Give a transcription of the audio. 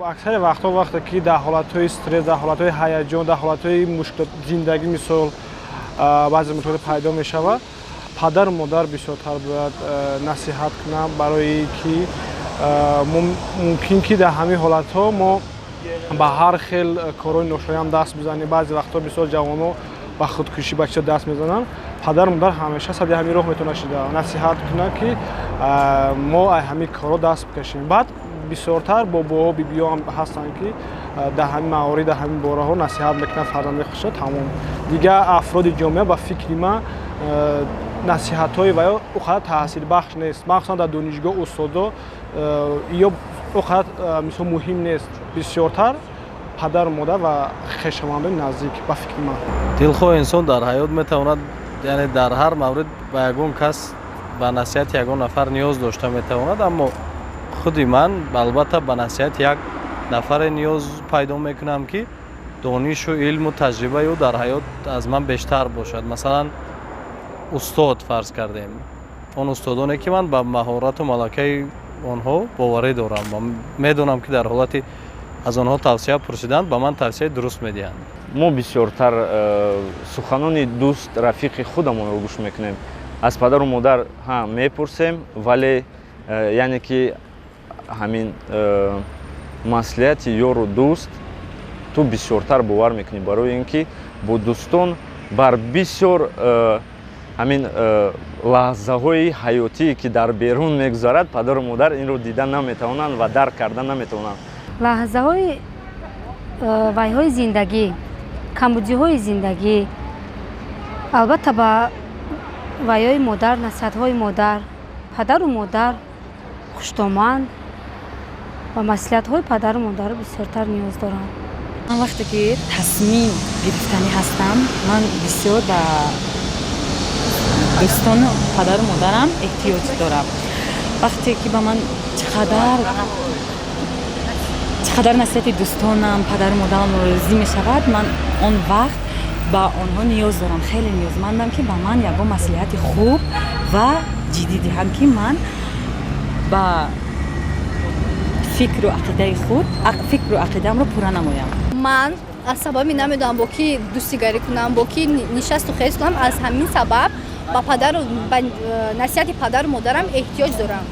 Аксари вақтҳо, вақте ки дар ҳолатҳои стресс, дар ҳолатҳои ҳаяҷон, дар ҳолатҳои мушкилот зиндагӣ, мисол, баъзе мушкилот пайдо мешавад, падару модар бисёртар бояд насиҳат кунанд, барои ки мумкин ки дар ҳамин ҳолатҳо мо ба ҳар хел корҳои ношоям даст бизанем. Баъзе вақтҳо бисёр ҷавонҳо ба худкушӣ, ба чизо даст мезананд. Падару модар ҳамеша сади ҳамин роҳ метавонад шида насиҳат кунад, ки мо аз ҳамин корҳо даст бикашем. Баъд бисёртар бобоҳо, бибиҳо ҳам ҳастанд, ки дар ҳамин маворид, дар ҳамин бораҳо насиҳат мекунанд фарзанди худшо, тамом. Дигар афроди ҷомеа, ба фикри ман, насиҳатҳои ва ё о қадар таъсирбахш нест, махсусан дар донишгоҳ устодо ё о қадар, мисол, муҳим нест. Бисёртар падару модар ва хешовандони наздик, ба фикри ман. Дилхоҳ инсон дар ҳаёт метавонад, яъне дар ҳар маврид ба ягон кас, ба насиҳати ягон нафар ниёз дошта метавонад. Аммо худи ман албатта ба насиҳати як нафаре ниёз пайдо мекунам, ки донишу илму таҷрибаи ӯ дар ҳаёт аз ман бештар бошад. Масалан, устод фарз кардем, он устодоне, ки ман ба маҳорату малакаи онҳо боварӣ дорам ва медонам, ки дар ҳолати аз онҳо тавсия пурсидан ба ман тавсияи дуруст медиҳанд. Мо бисёртар суханони дӯст, рафиқи худамонро гӯш мекунем. Аз падару модар ҳам мепурсем, вале яъне ки ҳамин маслиҳати ёру дӯст ту бисёртар бовар мекунӣ, барои ин ки бо дӯстон бар бисёр ҳамин лаҳзаҳои ҳаётие, ки дар берун мегузарад, падару модар инро дида наметавонанд ва дарк карда наметавонанд. Лаҳзаҳои вайҳои зиндагӣ, камбудиҳои зиндагӣ, албатта, ба вайҳои модар, насиҳатҳои модар, падару модар, хуштоман ва маслиҳатҳои падару модар бисёртар ниёз дорам. Ман вақте ки тасмим гирифтанӣ ҳастам, ман бисёр ба дӯстону падару модарам эҳтиёҷ дорам. Вақте ки ба ман чӣ қадар насиҳати дӯстонам, падару модарам розӣ мешавад, ман он вақт ба онҳо ниёз дорам, хеле ниёзмандам, ки ба ман ягон маслиҳати хуб ва ҷиддӣ диҳанд, ки ман ба фикру ақидаи худ, фикру ақидаамро пурра намоям. Ман аз сабаби намедонам, бо кӣ дӯстигарӣ кунам, бо кӣ нишасту хез кунам, аз ҳамин сабаб ба падару ба насиҳати падару модарам эҳтиёҷ дорам.